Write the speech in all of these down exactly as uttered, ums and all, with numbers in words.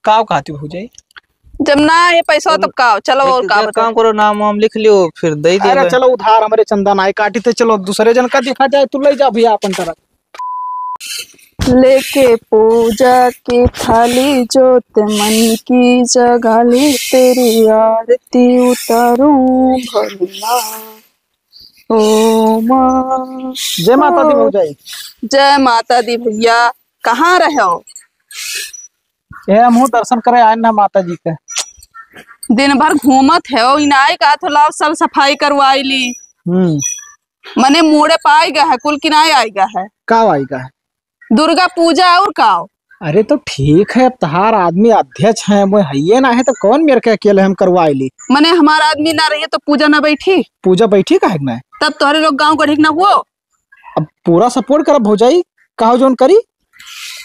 काव कहती भौजाई? जब ना आए पैसा तब काव, चलो और एक, का एक बताई? काम करो, नाम वाम लिख लियो, फिर दे दे अरे भाई। चलो उधार हमरे चंदा ना आए काटी थे, चलो दूसरे जन का देखा जाए, तू ले जा भैया अपन तरफ। लेके पूजा की थाली जोत मन की जगा ली, तेरी आरती उतारूं भोलेनाथ। ओ माँ। जय माता दी भौजाई। जय माता दी भैया, कहाँ रहे हो? ए, हमहू दर्शन करे आए ना माता जी के। दिन भर घूमत है, ओ इनाय का तो लाओ सब सफाई करवाई ली। हम्म। मने मूड़े पाई गया है, कुल किनाय आई गया है। का आई गया है? दुर्गा पूजा और का? अरे तो ठीक है, अब तहार आदमी अध्यक्ष है, वो हइये ना है तो कौन मेरे के अकेले हम करवाई ली? मने हमार आदमी ना रहिए तो पूजा ना बैठी? पूजा बैठी काहे के ना? तब तोहरे लोग गाँव गढ़ी के ना हुओ? अब पूरा support करब भौजाई, कहो जौन करी।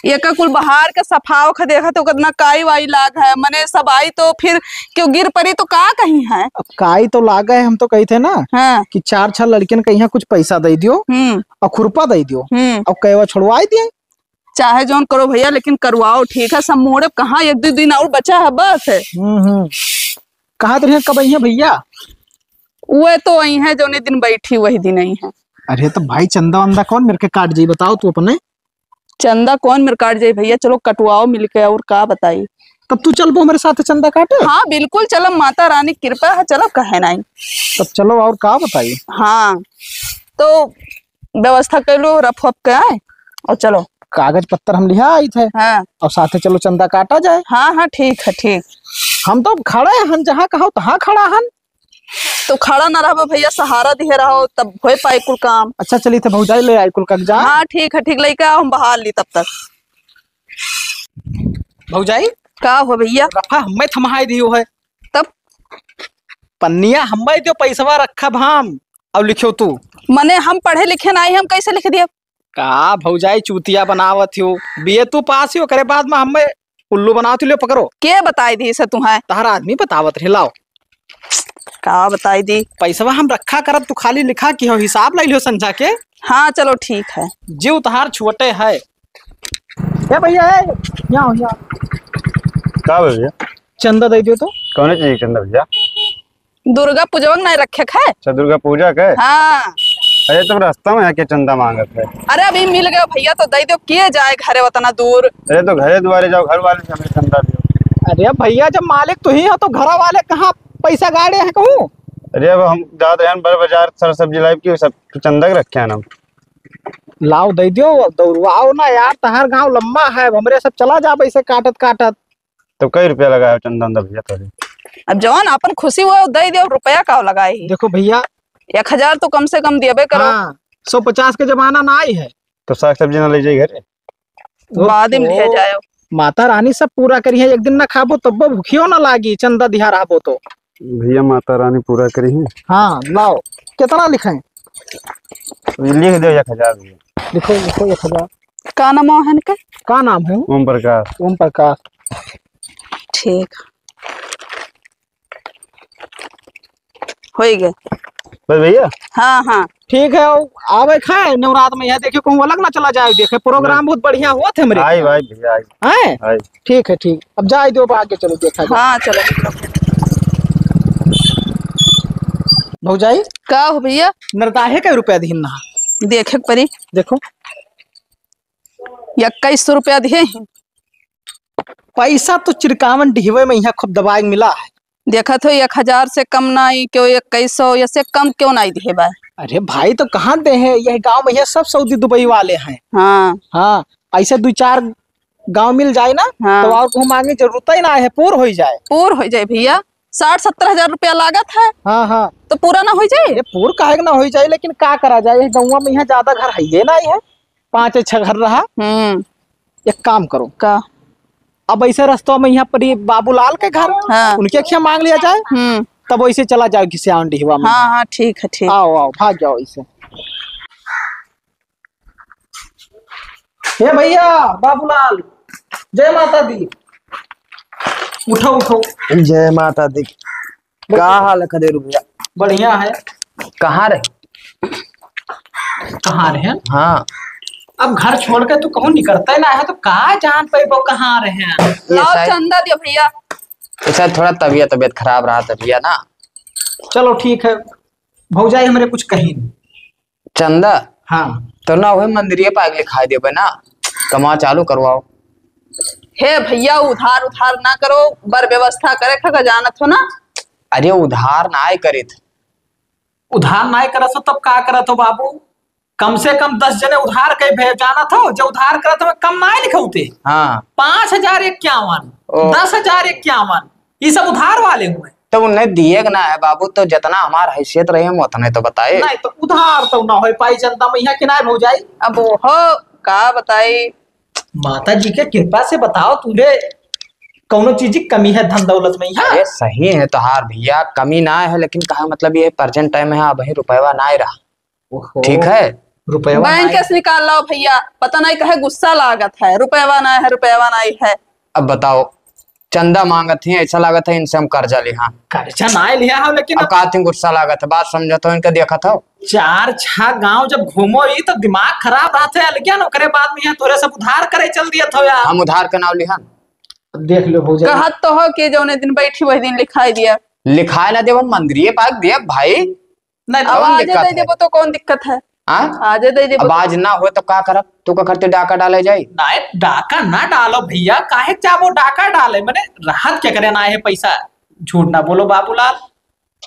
एका कुल बहार के सफाव ख देखत हो, कितना काई वाई लाग है, मने सब आई तो फिर क्यों गिर पड़ी तो का कही है? अब काई तो लाग है, हम तो कही थे ना हाँ। कि चार छह लड़कियन के यहाँ कुछ पैसा दे दियो हम्म। और खुरपा दे दियो हम्म। और कैवा छोड़वाई दिए। चाहे जौन करो भैया, लेकिन करवाओ ठीक है, सब मोड़े कहाँ, एक दो दिन और बचा है बस है। हम्म हम्म। कहाँ तो रहे कब आई है भैया? वह तो आई है, जौने दिन बैठी वही दिन आई है। अरे तो भाई चंदा वंदा कौन मेरे के काट जाई, बताओ तू अपने। चंदा कौन मेरे काट जाई भैया, चलो कटवाओ मिलके, और का बताई। तब तू चलबो मेरे साथ चंदा काटे? हाँ बिल्कुल चलब, माता रानी कृपा है, चलब कहे नहीं। तब चलो और का बताई। हाँ तो व्यवस्था कर लो, रफ वफ के आए और चलो। कागज पत्तर हम लिहा आई थे हाँ। और साथे चलो चंदा काटा जाए। हाँ हाँ ठीक है ठीक। हम तो खड़े हन, जहाँ कहो तहाँ खड़ा हन। तो खड़ा ना रहबो भैया, सहारा दिहे रहो तब होए पाई कुल काम। अच्छा चली थे भौजाई ले आई कुल कागजात। हाँ ठीक है ठीक, लइका हम बहार ली तब तक। भौजाई का हो भैया? रफा हमें थमहाई दियो है। तब पन्निया हमें दियो, पैसवा रखब हम और लिखियो तू। मने हम पढ़े लिखे ना आई, हम कैसे लिख दिया? का भौजाई चूतिया बनावत हो? बीए तू पास हो, ओकरे बाद में हमें उल्लू बनावत हो, लियो पकड़ो। के बताई दी से तुम्हें? तहरा आदमी बतावत रहे, लाओ। का बताई दी? पैसवा हम रखा करब, तू खाली लिखा कि हो हिसाब लाई लियो संझा के। हाँ चलो ठीक है। जीव तहार छोटे है। ए भैया, ए, यहाँ आओ, यहाँ। का भैया? चंदा दे दियो तो। कौन चीज चंदा भैया? दुर्गा पूजवा के नहीं रखे है। अच्छा, दुर्गा पूजा के? हाँ। अरे, तुम रास्ता में आके चंदा मांगत है। अरे, अभी मिल गए भैया, तो दे दो, किए जाए घरे उतना दूर। अरे, तो घरे दुआरे जाओ, घर वाले से हमें चंदा दो। अरे भैया, जब मालिक तू ही हो, तो घर वाले कहाँ पैसा गाड़े हैं कहूँ? अरे, अब हम जात रहे हैं बड़ बाजार, सर सब्जी लाइब की, सब चंदा के रखे हैं ना। लाओ, दे दियो, अब दौड़वाओ ना यार, तहार गाँव लम्बा है, अब हमरे सब चला जाब ऐसे काटत काटत। तो कई रुपया लगाए हो चंदा उंदा भैया तोरे? अब जौन अपन खुशी हुआ दे दे, रुपया का लगाए ही? देखो भैया, एक हजार तो कम से कम देबे करो। हाँ, सौ पचास के जमाना ना आई है। तो साग सब्जी ना ले जाई घरे? बाद में ले जाओ। माता रानी सब पूरा करी है, एक दिन ना खाबो तब्बो भूखियो ना लागी, चंदा दिहा रहबो तो। भैया माता रानी पूरा करी है। हाँ, लाओ, कितना लिखें? लिख दो एक हजार भैया। लिखो, लिखो एक हजार। का नाम है इनके? का नाम है? ओम प्रकाश। ओम प्रकाश। ठीक। होई गए। बस भैया? हाँ, हाँ। ठीक है, आवे खाए नवरात में, यहाँ देखियो कहूँ अलग ना चला जाए, देखे प्रोग्राम बहुत बढ़िया हुआ थे हमरे। आई भाई भैया, आई। हैं? आई। ठीक है, ठीक। अब जाए दो, आगे चलो, देखा जाए। हाँ, चलो। भौजाई? का हो भैया? नरदाहे का रुपया दिहिन ना? देखे के परी। देखो। इक्कीस सौ रुपया दिहे हैं। पैसा तो चिरकावन डिहवे में यहाँ खूब दबाए मिला है। देखत हो, एक हजार से कम ना आई, क्यों इक्कीस सौ, इससे कम क्यों ना आई दिहे बा? अरे भाई, तो कहाँ दे हैं? यह गांव में यह सब सऊदी दुबई वाले हैं। हाँ। हाँ, ऐसे दो चार गांव मिल जाए ना, हाँ। तो और कहूँ मांगे जरूरत ही ना है, पूर हो जाए। पूर हो जाए भैया, साठ सत्तर हजार रुपया लागत है। हाँ, हाँ। तो पूरा ना हो जाए? ये पूर काहे के ना हो जाए, लेकिन का करा जाए, ये गौवा में यहाँ ज्यादा घर है ये ना है, पाँच छह घर रहा। हम्म। एक काम करो। का? अब ऐसे रस्तवा में यहाँ पर ये बाबूलाल के घर, हाँ। उनके खिया मांग लिया जाए, हम्म। तब वैसे चला जाओ घिसियावन डिहवा में। हाँ, हाँ, ठीक है, ठीक। आओ, आओ, भाग जाओ ऐसे। हे भैया, बाबूलाल, जय माता दी। उठो, उठो। जय माता दी। का हाल है खदेरू भैया? बढ़िया है। कहाँ रहे? कहाँ रहे? हाँ। अब घर छोड़ के तू कहूँ निकरते ना है तो का जान पैबो कहाँ रहे हैं? ये लाओ शायद चंदा दियो भैया। ये शायद थोड़ा तबियत, तबियत खराब रहा था भैया ना। चलो ठीक है, भौजाई हमरे कुछ कही नहीं। चंदा? हाँ। तो ना हुए मंदिरिये पाग लिखाई देबे ना, कमा चालू करवाओ। हे भैया, उधार उधार ना करो, बर व्यवस्था करे खा जानत हो ना। अरे उधार नाय करित। उधार नाय करत हो तब का करत हो बाबू? कम से कम दस जने उधार कई भे जानत हो, जो उधार करत हो कम नाय लिखौते। हाँ। पाँच हजार इक्यावन, ओ। दस हजार इक्यावन, ये सब उधार वाले हुए। तो उन्हें दिए के ना है बाबू, तो जितना हमार हैसियत रही हम उतने तो बताए। नहीं तो उधार तो ना हो पाई चंदा मैया के ना भौजाई। अब हो का बताई। माता जी के कृपा से बताओ तूने कौनो चीज की कमी है धन दौलत में यहाँ? अरे सही है तोहार भैया, कमी ना है, लेकिन कहा मतलब ये present time है, अब ही रुपयवा ना रहा। ओहो, ठीक है। रुपयवा बैंक ना से निकाल लाओ भैया, पता नहीं कहे गुस्सा लागत है, रुपयवा ना है, रुपयवा ना है। अब बताओ, चंदा मांगत ही, ऐसा लागत है इनसे हम कर्जा लिहा। कर्जा ना लिहा हो, लेकिन अब अब का तुम गुस्सा लागत है, बात समझत हो, इनका देखत हो। चार छह गांव जब घूमो ही तो दिमाग खराब रहत है, लेकिन ओकरे बाद में यहाँ तोरे सब उधार करे चल दिया था यार। हम उधार के नाव लिहा। देख लो भौजाई। कहत तो हो कि जौने दिन बैठी वही दिन लिखाई दिया। लिखाए ना देबो, मंदिरिये पाक दिया भाई। नहीं, अब कौन आजे दिक्कत दे है? देबो तो कौन दिक्कत है? हाँ? आजे दे देबो अब तो। आज ना हो तो का करब? तू का करते डाका डाले जाई? नहीं, डाका ना डालो भैया, काहे जाबो डाका डाले? मने राहत के करे ना है पैसा, झूठ ना बोलो बाबूलाल।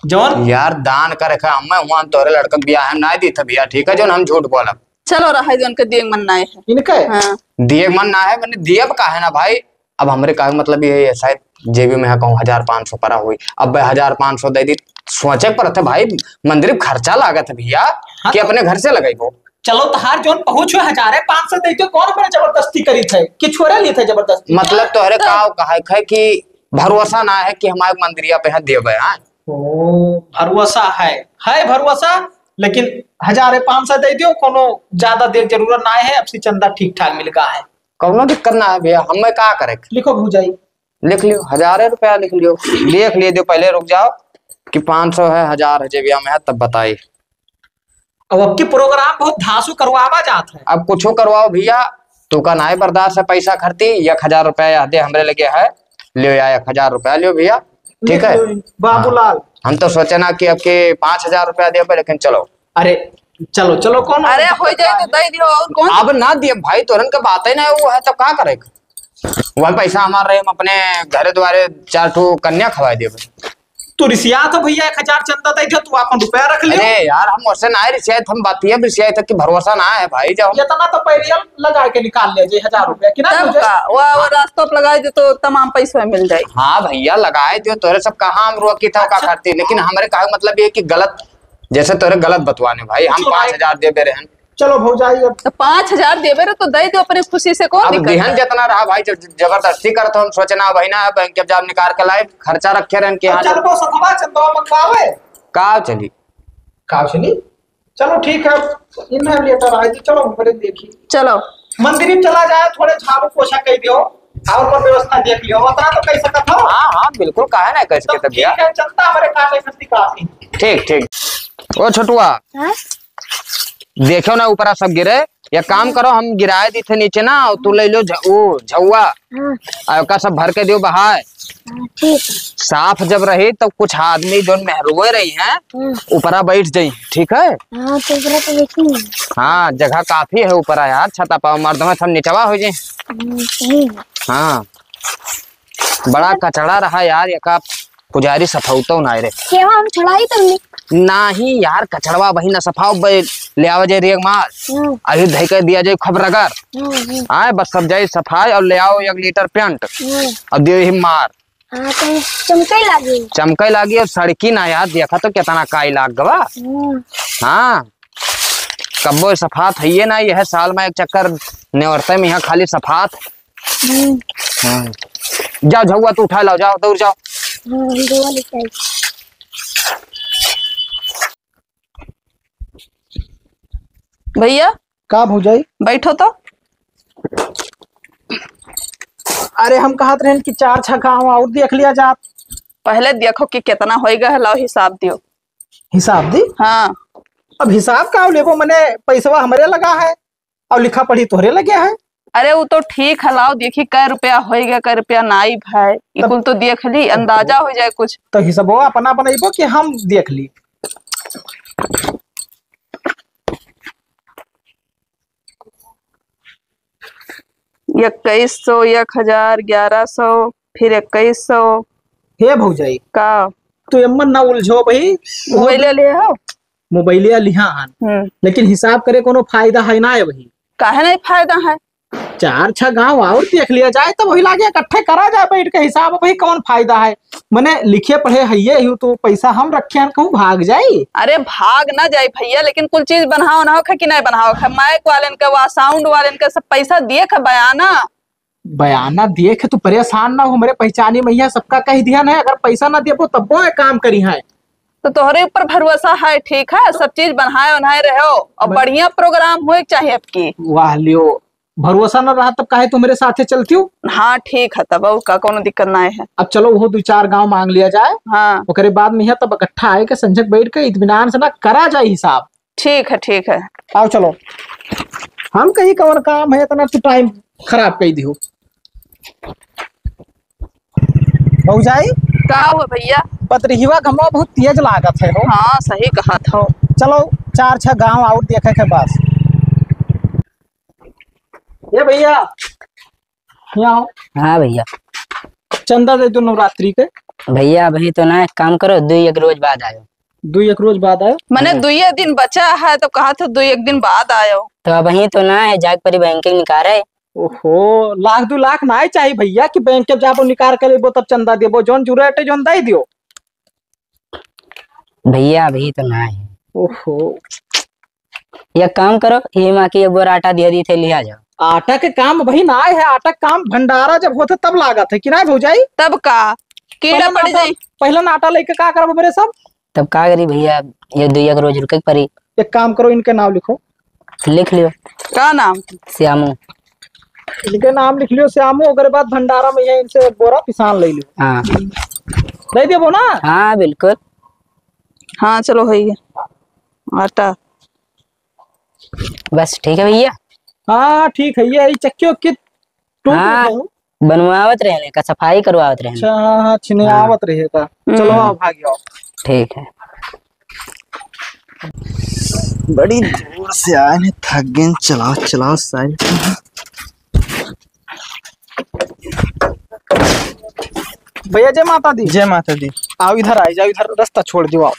जौन यार दान करे खा, हमें हुआ तोरे लड़का के बियाह है, ना दी था भैया, ठीक है, जौन हम झूठ बोलब। चलो रहे, जौन के दिए मन ना है। इनके? हाँ। दिए मन ना है, मने दियब काहे ना भाई, अब हमरे कहे मतलब ये है, शायद जेबी में है कहूँ हजार पाँच सौ परा हुई, अब हजार पाँच सौ दे दी, सोचे के पड़त है भाई, मंदिर में खर्चा लागत है भैया, हाँ कि तो अपने घर से लगाइबो। चलो तहार जौन पहुँच हुए हजारे पाँच सौ दे दियो, कौन अपने जबरदस्ती करी थे कि छोरे लिए थे जबरदस्ती? मतलब तोहरे तो का कहे है कि भरोसा ना है कि हमारे मंदिरिया पे है देवे, हाँ? ओ, भरोसा है, है भरोसा, लेकिन हजारे पाँच सौ दे दियो, कोनो ज्यादा देर जरूरत ना है, अब से चंदा ठीक ठाक मिल गा है। कौनो दिक्कत ना है भैया, हमें का करे? लिखो भौजाई। लिख लियो, हजारे रुपया लिख लियो। देख लिए दियो, पहले रुक जाओ कि पाँच सौ है, हजार है जेबिया में है, तब बताई। अब अबकी program बहुत धांसू करवावा जात है। अब कुछो करवाओ भैया, तू का नाय बर्दाश्त है पैसा खर्ची, एक हजार रुपया यादे हमरे लगे है, लियो या एक हजार रुपया लियो भैया, ठीक है? लिख लियो, बाबूलाल। हाँ। हम तो सोचे ना कि अबकी पाँच हजार रुपया देबे, लेकिन चलो, अरे, चलो, चलो, कौन अरे, हो जाए तो दे दियो, और कौन? अब ना दिए भाई, तोरन के बात ही ना है, वो है तो का करे? वह पैसा हमार रहे, हम अपने घरे द्वारे चार ठो कन्या खवाए देबे। तू रिसिया तो भैया, एक हजार चंदा दे दे, तू अपन रुपया रख ले। अरे यार, हम वैसे ना रिसिया, हम बात ये रिसिया था कि भरोसा ना है भाई, जब हम इतना तो पहले लगा के निकाल ले जे हजार रुपया, कि ना तब भौजाई? का? वो, वो रास्ता पे लगाए दे तो तमाम पैसा मिल जाए। हाँ भैया, लगाए दे, तोरे सब कहाँ हम रोकी था, का अच्छा। करती, लेकिन हमारे कहा मतलब ये कि गलत जैसे तोरे गलत बतवाने भाई, हम चलो भाई। पाँच हजार देबे रहन। चलो भौजाई, अब तो पाँच हजार देबे रहे तो दे दो अपने खुशी से, कौन अब दिक्कत दिहन है? जितना रहा भाई, जब जबरदस्ती करत हो, हम सोचे ना भाई ना, बैंक जब जाब निकाल के लाए, खर्चा रखे रहन के तो यहाँ। चल वो सतवा चंदवा मंगवावे। का चली? का चली? चलो ठीक है, इन्हें लेटर आए तो चलो हमरे देखी। चलो। मंदिर में चला जाए, थोड़े झाड़ू पोछा कर दियो। और कोई व्यवस्था देख लियो, उतना तो कह सकत हो। हाँ, हाँ, बिल्कुल, काहे ना कह तो सकते भैया। ठीक है, चलता हमारे काटे खस्ती काफी। ठीक, ठीक। ओ छोटुआ, हाँ? देखो ना, ऊपरा सब गिरे, एक काम करो, हम गिराए दी थे नीचे ना, और तू ले लो झ-, वो झउआ, हाँ। और का सब भर के दियो बहाए। हाँ, ठीक है। साफ जब रही, तब कुछ आदमी जो मेहरुए रही हैं, हाँ। ऊपरा बैठ जाई, ठीक है? हाँ, तो ऊपरा तो बैठी हूँ। हाँ, जगह काफी है ऊपरा यार, छता पाव मर्द में सब निचवा हो जाए। हम्म, सही है। हाँ, बड़ा कचड़ा रहा यार, एका पुजारी सफौतो ना रे। केवा हम छड़ाई तो नहीं। नाही यार, कचड़वा वही ना सफाओ बे, ले आवा जाए रेग मार। हम्म। अभी धई के दिया जाए खबरगर। हम्म, हम्म। आए, बस सब जाए सफाई और ले आओ एक लीटर पेंट। हम्म। और दियो ही मार। हाँ, तो चमके लागी। चमके लागी और सड़की ना यार, देखा तो कितना काई लाग गवा। हम्म। हाँ, कब्बो सफात है ये ना, यह साल में एक चक्कर नेवरते में यहाँ खाली सफात। हम्म। हाँ। जाओ झउआ तू उठा लाओ, जाओ दौड़ जाओ। हाँ, हम दौड़ लेते हैं। भैया, का भौजाई? बैठो तो। अरे, हम कहत रहन कि चार छह गाँव और देख लिया जात। पहले देखो कि कितना होइगा है, लाओ हिसाब दियो। हिसाब दी? हाँ। अब हिसाब का लेबो, मने पैसवा हमरे लगा है। और लिखा पढ़ी तोहरे लगे है। अरे, वो तो ठीक है, लाओ देखी कै रुपया होइगा, कै रुपया नाई भाई, ई तब कुल तो देख ली, अंदाजा हो जाए कुछ। तो हिसाबो अपना बनइबो कि हम देख ली? इक्कीस सौ, एक हजार, ग्यारह सौ, फिर इक्कीस सौ। हे भौजाई, का? तू एम्मन ना उलझो भाई। मोबाइल ले हो? मोबाइलिया लिहा हन, हम्म। लेकिन हिसाब करे कोनो फायदा है ना है भाई। काहे नहीं फायदा है? चार छह गांव और देख लिया जाए, तब वही लागे इकट्ठे करा जाए बैठ के हिसाब, भाई कौन फायदा है? मने लिखे पढ़े है ये ही तो पैसा हम रखे हैं, कहूँ भाग जाई? अरे भाग ना जाई भैया, लेकिन कुल चीज बनाओ ना हो कि नहीं बनाओ, माइक वालेन के वा साउंड वालेन के सब पैसा दिए के बयाना। बयाना दिए के तू परेशान ना हो, हमरे पहचानी में यहाँ सबका कह दिया ना, अगर पैसा ना देबो तब वो काम करी है। तो तोहरे ऊपर भरोसा है, ठीक है, सब चीज बनाए उन्हाए रहो और ब- बढ़िया प्रोग्राम होए के चाहे आपकी। वाह लियो, भरोसा न रहा तब काहे तू मेरे साथे चलती हो? हाँ ठीक है, तब और का कोनो दिक्कत ना है। अब चलो वो दो चार गांव मांग लिया जाए, हाँ। ओकरे बाद में यहाँ तब इकट्ठा आए के संझक बैठ के इत्मीनान से ना करा जाए हिसाब। ठीक है, ठीक है। आओ चलो, हम कहीं कौन काम है इतना तू टाइम खराब कर दियो। भौजाई, का हुआ भैया? पतरिहवा घमवा बहुत तेज लागत है हो। हाँ, सही कहत हो। चलो, चार छह गांव और देखे के बस। ए भैया, यहाँ आओ। हाँ भैया। चंदा दे दो नवरात्रि के। भैया, अबहीं तो ना, एक काम करो, दुई एक रोज बाद आयो। दुई एक रोज बाद आयो? मने हाँ। दुइये दिन बचा है, तो कहा था दुई एक दिन बाद आयो। तो अबहीं तो ना है, जाके परी बैंक के निकारे। ओहो, लाख दो लाख नाहीं चाही भैया कि बैंक के जाबो निकार के लेबो तब चंदा देबो, जौन जरूरत है जौन दे दियो। भैया, अबहीं तो नाहीं है। ओहो। एक काम करो, ये माँ की एक बोर आटा दे दी थे, लिया जाओ। आटा के काम अबहीं नाहीं है, आटा के काम भंडारा जब होते तब लागत है कि नाहीं भौजाई? तब का कीड़ा पहले पड़ आटा, जाई। पहले आटा लेके का करबो मेरे सब? तब का करी भैया, ये दुइया के रोज रुके के परी। एक काम करो, इनके नाम लिखो। लिख लियो। का नाम? श्यामू। इनके नाम लिख लियो श्यामू, ओकरे बाद भंडारा में ये इनसे बोरा पिसान ले लियो। हाँ। दे देबो ना? हाँ, बिल्कुल। हाँ, चलो, है ये आटा। बस ठीक है भैया। हाँ, ठीक है, ये चक्की उक्की टूट हाँ, गई हो? बनवावत रहने का, सफाई करवावत रहने। अच्छा, हाँ, हाँ, छिने हाँ। आवत रहे का। हम्म। चलो, आओ, भाग जाओ। ठीक है। बड़ी दूर से आए हैं, थक गए, चलाओ, चलाओ, साइड। भैया, जय माता दी। जय माता दी। आओ, इधर आ जाओ, इधर रास्ता छोड़ दो, आओ।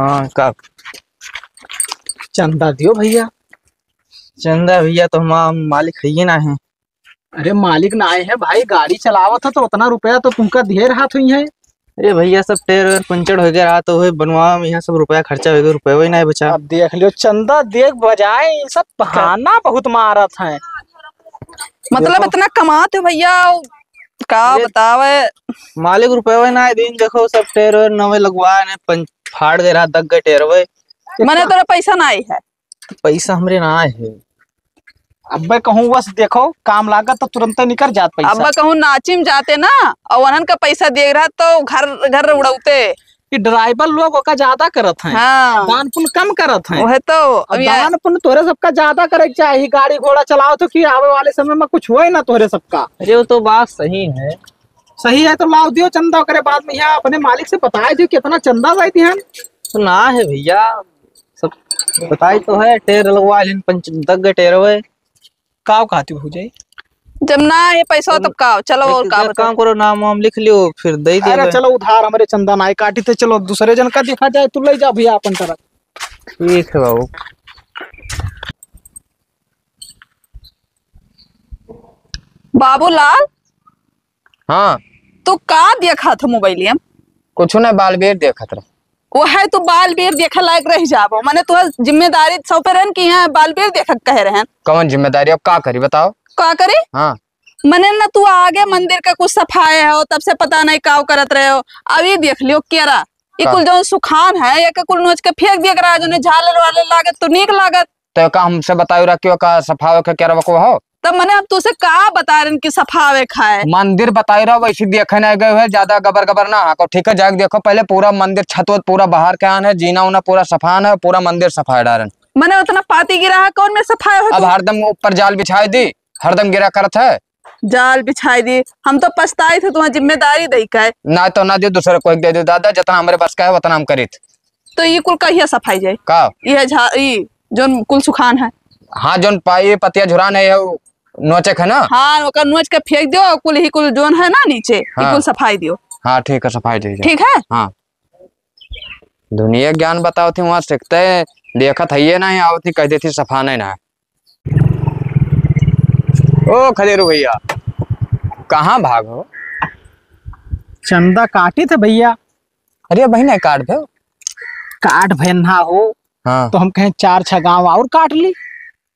हाँ, का? चंदा दियो भैया। चंदा भैया तो हमार मालिक है ही ना है। अरे मालिक ना आए हैं भाई, गाड़ी चलावत हो तो उतना रुपया तो तुमका दिए रहत हुई है। अरे भैया, सब टायर वायर पंचर हो गया रहा तो वही बनवा में यहाँ सब रुपया खर्चा हो गया, रुपया वही ना बचा। अब देख लियो चंदा देख बजाए, ये सब बहाना बहुत मारत है। मतलब देखो। इतना कमात हो भैया, का अरे बतावे। मालिक रुपया वही ना दिन देखो सब टायर वायर नवे लगवाए ने पंच फाड़ दे रहा, दग गए टायर वही। मने तोरा पैसा ना आई है। पैसा हमरे ना आए है। अब्बे कहूँ बस देखो, काम लागत तो तुरंते निकर जात पैसा। अब्बे कहूँ नाचिम जाते ना, और उन्हन का पैसा दिए रहा तो घर, घर उड़ौते। कि ड्राइवर लोग ओका ज्यादा करत हैं। हाँ। दान पुण्य कम करत हैं। वह तो, अब अब ये दान पुण्य तोहरे सबका ज्यादा करे के चाही। गाड़ी घोड़ा चलाओ तो कि आवे वाले समय में कुछ होए ना तोहरे सबका। अरे वो तो बात सही है। सही है तो लाओ दियो चंदा, ओकरे बाद में यहाँ अपने मालिक से बताए दियो कितना चंदा जाती है। तो ना है भैया, सब बताई तो है, टेर लगवा लेन, पंच दग गए टेर हुए। काव कहती हो जाई? जब ना है पैसा तब काव, चलो और एक, का एक बताओ? काम करो, नाम वाम लिख लियो, फिर दे अरे देबे। चलो उधार हमरे चंदा ना काटी थे, चलो दूसरे जन का देखा जाए, तू ले जा भैया अपन तरफ। ठीक है बाबू। बाबूलाल, हाँ। तू का देखत हो मोबाइलिया में? कुछ ना, बाल बेर देखत रह। वो है तू बाल बेर देखे लायक रह जाबो, माने तू जिम्मेदारी सौंपे रहन कि यहाँ बाल बेर देखे कहे रहन। कौन जिम्मेदारी, अब का करी बताओ? का करी? हाँ। मने ना तू आगे मंदिर का कुछ सफाए हो, तब से पता नहीं काव करत रहे हो। अब ये देख लियो केरा, ये का? कुल जौन सुखान है, ये के कुल नोच के फेंक दिया करा, जौने झालर वालर लागत तो नीक लागत। तो का हमसे बतायो रहा कि ओका सफावे के केरवा को हो? तब मने हम तुसे का बता रहन कि सफावे खाए? मंदिर बताई रहो, वैसे देखे नहीं गए हुए, ज्यादा गबर गबर ना हाको, ठीक है? जाके देखो पहले पूरा मंदिर, छत वत पूरा बाहर के आन है, जीना उना पूरा सफान है, पूरा मंदिर सफा डारन। मने उतना पाती गिरा है, कौन में सफाई हो अब तू? हरदम ऊपर जाल बिछाए दी, हरदम गिरा करत है। जाल बिछाए दी, हम तो पछताई थे तुम्हारी जिम्मेदारी दई का है। ना तो ना दियो, दूसरे कोई के दे दियो दादा, जितना हमरे बस का है उतना हम करीत। तो ये कुल कहिया सफाई जाए? का? ये झा-, ये जोन कुल सुखान है। हाँ, जोन पा-, ये पतिया झुरान है, ये नोचक है ना? हाँ, ओकर नोच के फेंक दियो, कुल ही कुल जोन है ना नीचे, ये हाँ। कुल सफाई दियो। हाँ, ठीक है, सफाई दे दियो। ठीक है? हाँ। दुनिया ज्ञान बतावत ही, वहाँ सीखते हैं, देखत है ये ना, आवत ही कह देती सफा नहीं ना। ओ खदेरू भैया, कहाँ भाग हो? चंदा काटी थे भैया। अरे बहिन है, काट दो। काट भैया ना हो, हाँ। तो हम कहें चार छह गांव और काट ली।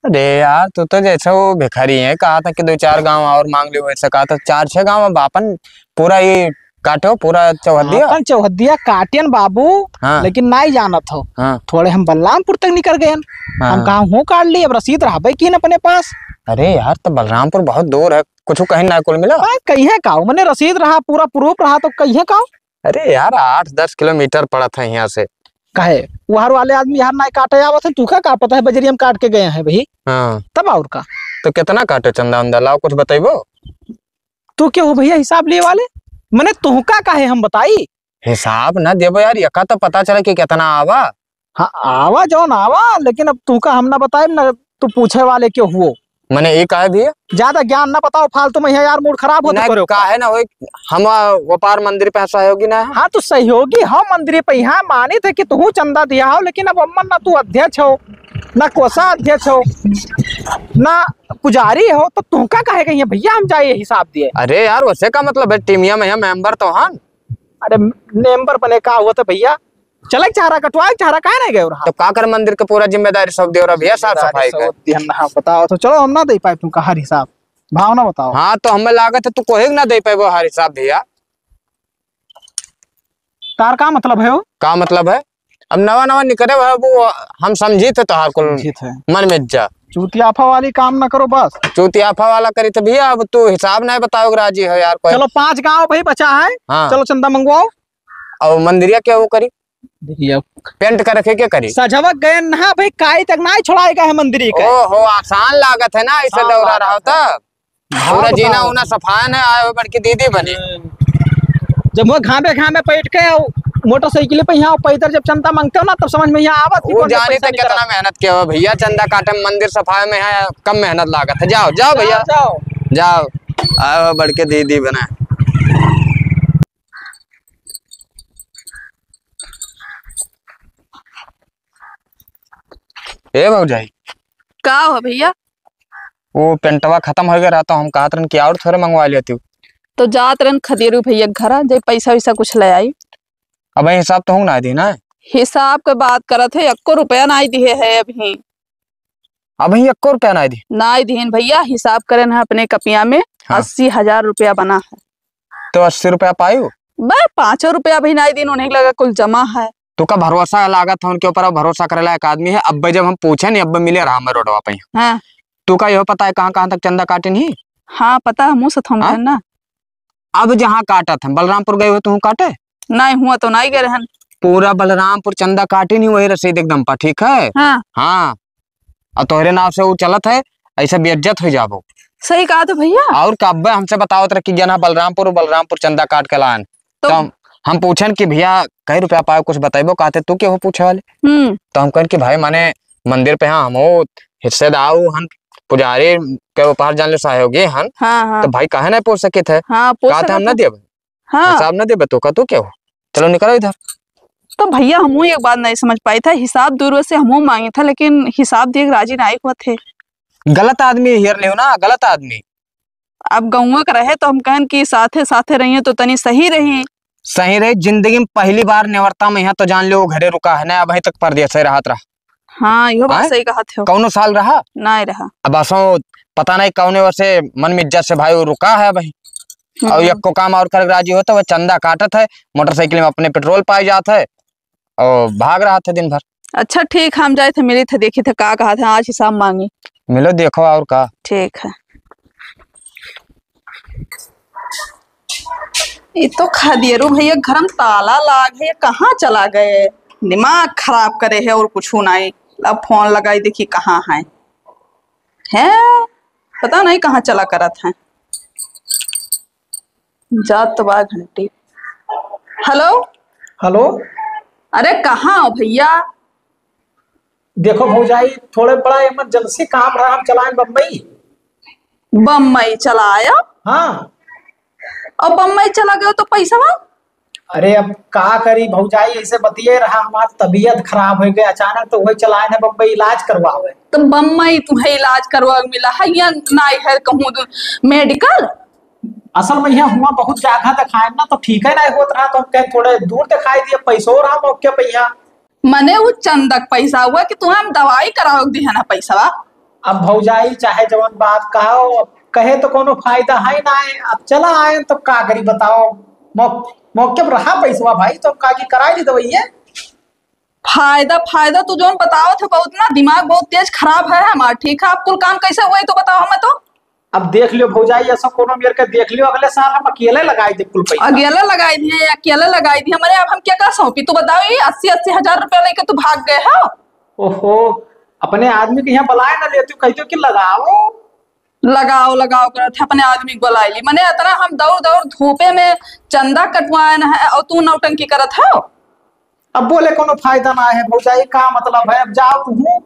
अरे यार, तू तो जैसे वो भिखारी है, कहा था कि दो चार गांव और मांग लियो, वैसे कहा था चार छह गांव। अब आपन पूरा ये काटो, पूरा चौहद्दिया। आपन चौहद्दिया काटियन बाबू, हाँ। लेकिन नाई जानत हो, हाँ। थोड़े हम बलरामपुर तक निकर गयन। हाँ। हम कहा हूँ काट ली, अब रसीद रहबे की न अपने पास। अरे यार, तो बलरामपुर बहुत दूर है, कुछ कहीं ना कुल मिला। हाँ, कहीं है का, मने रसीद रहा, पूरा proof रहा, तो कहीं है का। अरे यार, आठ दस किलोमीटर पड़त है यहाँ से। काहे? उहर वाले आदमी यहाँ नाई काटे आवत है, तू का, का पता है बजरिया में काट के गए हैं भाई। हाँ। तब और का? तो कितना काटे चंदा उंदा, लाओ कुछ बतइबो? तू के हो भैया हिसाब लिए वाले? मने तुहका काहे हम बताई? हिसाब ना देबो यार, यका तो पता चले कि कितना आवा। हाँ, आवा जौन आवा, लेकिन अब तुहका हम ना बताइब ना, तू पूछे वाले के हुओ। मने ई काहे भैया? ज्यादा ज्ञान ना बताओ फालतू में, यहाँ यार मूड खराब होत ना, करो। काहे ना होई, हम, आ, व्यापार मंदिर पे सहयोगी ना है। हाँ, तो सहयोगी हो मंदिर पे, यहाँ मानित है कि तू चंदा दिया हो, लेकिन अब अम्मन ना तू अध्यक्ष हो, ना कोषाध्यक्ष हो, ना पुजारी हो, तो तुहका काहे कहिए भैया हम जाइए हिसाब दिए? अरे यार, वैसे का मतलब है, टीमिया में हम मेंबर तो हन। अरे मेंबर बने का हुआ था भैया? चले चारा कटवाए, चारा काहे नहीं गए रहा? तो का कर, मंदिर के पूरा जिम्मेदारी सब दे रहा भैया, साफ जिम्मेदारी सफाई सब का। दिहन ना, बताओ तो चलो हम ना दे पाए तुमका हर हिसाब, भाव ना बताओ। हाँ, तो हमें लागत है तू कोहे ना दे पाएबो हर हिसाब भैया। तार का मतलब है वो? का मतलब है? अब नवा नवा निकले हुआ वो हम समझी थे तोहार कुल समझी थे। मन में जा। चूतियाफा वाली काम ना करो बस। चूतियाफा वाला करी थे भैया, अब तू हिसाब नहीं बताओ राजी हो यार कोई। चलो पांच गांव भाई बचा है। हाँ। चलो चंदा मंगवाओ। और मंदिरिया क्या वो करी? देखिए, पेंट कर रखे, क्या करी? सजवक गए ना भाई, काई तक ना छोड़ाएगा है मंदिर का। ओहो, आसान लागत है ना, ऐसे हाँ, दौरा लागत रहा है। था। हाँ, पूरा जीना बताओ। उना सफान है, आए हो बड़की दीदी बने। जब वो घामे घामे बैठ के आओ, मोटरसाइकिल पे यहाँ पैदल जब चंदा मांगते हो ना, तब समझ में यहाँ आवत कि वो कौन जाने पैसा थे निकलत। कितना मेहनत किया हुआ भैया, चंदा काटे में, मंदिर सफाई में है, कम मेहनत लागत है। जाओ, जाओ भैया। जाओ, जाओ। जाओ। आए हो बड़के दीदी बने। ए भौजाई। का हो भैया? वो पेंटवा खत्म हो गया रहा, तो हम कहत रहन कि और थोड़े मंगवा लेती। तो जात रहन खदेरू भैया के घरा, जे पैसा वैसा कुछ ले आई। अब हिसाब तो हूँ ना दी ना। हिसाब के बात करत है, एक्को रुपया ना दिए है अभी। अभी एक्को रुपया ना दी? ना दीन भैया, हिसाब करे ना अपने कपिया में हाँ। अस्सी हजार रुपया बना है। तो अस्सी रुपया पायू? बे, पाँचों रुपया अभी ना दीन, उन्हें लगा कुल जमा है। तू का भरोसा लागत है उनके ऊपर, अब भरोसा करे लायक आदमी है। अब जब हम पूछे नहीं, अब मिले रहा हमें रोडवा पे। हाँ। तू का यह पता है कहाँ कहाँ तक चंदा काटे नहीं? हाँ, पता है, मुँह से थम हाँ? गए ना। अब जहाँ काटत हम, बलरामपुर गए हुए तू काटे? नहीं हुआ तो नहीं गए रहन। पूरा बलरामपुर चंदा काटे नहीं, वही रसीद एकदम पर, ठीक है? हाँ। हाँ। और तोहरे नाव से वो चलत है, ऐसे बेइज्जत हो जाबो। सही कहा तो भैया। और का अब्बे हमसे बतावत रहे कि जना बलरामपुर, बलरामपुर चंदा काट के लान। तो तो हम, हम पूछन कि भैया कई रुपया पाए, कुछ बताइबो, कहते तू के हो पूछे वाले? हम्म। तो हम कहन कि भाई माने मंदिर पे हाँ हम हो हिस्सेदार हन, पुजारी के ऊपर जान ले सहयोगी हन। हाँ, हाँ। तो भाई काहे नहीं पूछ सकित है? हाँ, पूछ कहते हम सकत ना है। देब। हाँ। हिसाब ना देबे तो का तू क्या हो? चलो निकलो इधर। तो भैया हमहू एक बात नहीं समझ पाई था, हिसाब दूर से हमहू मांगी था, लेकिन हिसाब दिए के राजी नहीं हुआ थे। गलत आदमी हेर लियो ना, गलत आदमी। अब गौवा के रहे तो हम कहन कि साथे साथे रहिए तो तनी सही रही। सही रही, जिंदगी में पहली बार नेवरता में यहाँ तो जान लो घरे रुका है ना, अभी तक परदेस से रहत रहा। हाँ, यो बात हाँ? सही कहत हो। कौनो साल रहा? नहीं रहा। अब असो पता नहीं कौने वर्षे मन में इज्जत से भाई वो रुका है भाई। हम्म। और एको काम और करे के राजी होता, वह चंदा काटत है, मोटरसाइकिल में अपने पेट्रोल पाए जात है और भाग रहा था दिन भर। अच्छा ठीक, हम जाए थे, मिली थे, देखी थे का कहा था, आज हिसाब मांगी। मिलो, देखो और का। ठीक है। ये तो खदेरू भैया घर में ताला लाग है, कहाँ चला गए? दिमाग खराब करे है और कुछ नहीं। अब फोन लगाई, देखी कहाँ है। हैं, पता नहीं कहाँ चला करत है। जात बा घंटी। हेलो। हेलो। अरे, कहाँ हो भैया? देखो भौजाई, थोड़े बड़ा इमरजेंसी काम रहा, हम चलाएन बम्बई। बम्बई चलाया? हाँ। और बम्बई चला गयो तो पैसवा? अरे, अब का करी भौजाई, ऐसे बतिये रहा, हमार तबीयत खराब होइ गई अचानक, तो वही चलाएन है बम्बई इलाज करवावे। तो बम्बई तुम्हें इलाज करवा मिला है या नाई है कहूँ दु-, मेडिकल? असल में यहाँ हुआ बहुत जगह दिखाएन ना, तो ठीक है नाई होत रहा, तो हम कहे थोड़े दूर दिखाई दिए, पैसो रहा मौके पे यहाँ। मने उ चंदक पैसा हुआ कि तुम्हें हम दवाई करावे के दिहन है पैसवा? अब भौजाई चाहे जवन बात कहो, अब कहे तो कोनो फायदा है ना है। अब चला आए तो का करी बताओ, मौ-, मौके पर रहा पैसवा भाई, तो हम का की कराई ली दवाई है। फायदा, फायदा तू जौन बतावत है बहुत ना, दिमाग बहुत तेज खराब है हमार, ठीक है? अब कुल काम कैसे हुआ है तो बताओ हमें तो। अब देख लियो भौजाई, ऐसा कोनो मेर के देख लियो, अगले साल हम अकेले लगाई दे कुल पैसा। अकेले लगाई दिए, अकेले लगाई दिए। मने अब हम क्या कर सौंपी? तू बताओ, ये अस्सी अस्सी हजार रुपया लेके तू भाग गए हो। ओहो, अपने आदमी के यहाँ बुलाए ना लेती, कह दो कि लगाओ। लगाओ, लगाओ करत है, अपने आदमी के बुलाई ली। मने इतना हम दौड़ दौड़ धूपे में चंदा कटवाए ना है और तू नौटंकी करत हो। अब बोले कोनो फायदा ना है भौजाई, का मतलब है? अब जाओ तुहू,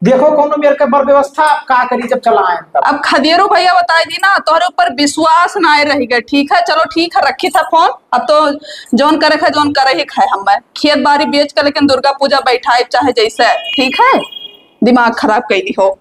देखो कोनो मेर के बर व्यवस्था, अब का करी जब चला आए तब। अब खदेरू भैया बताई दी ना, तोहरे ऊपर विश्वास ना रह गए। ठीक है, चलो ठीक है, रखी था फोन। अब तो जौन करे है, जौन करे ही खाए, हम खेत बाड़ी बेच के लेकिन दुर्गा पूजा बैठाए चाहे जैसे, ठीक है, दिमाग खराब कर दी हो।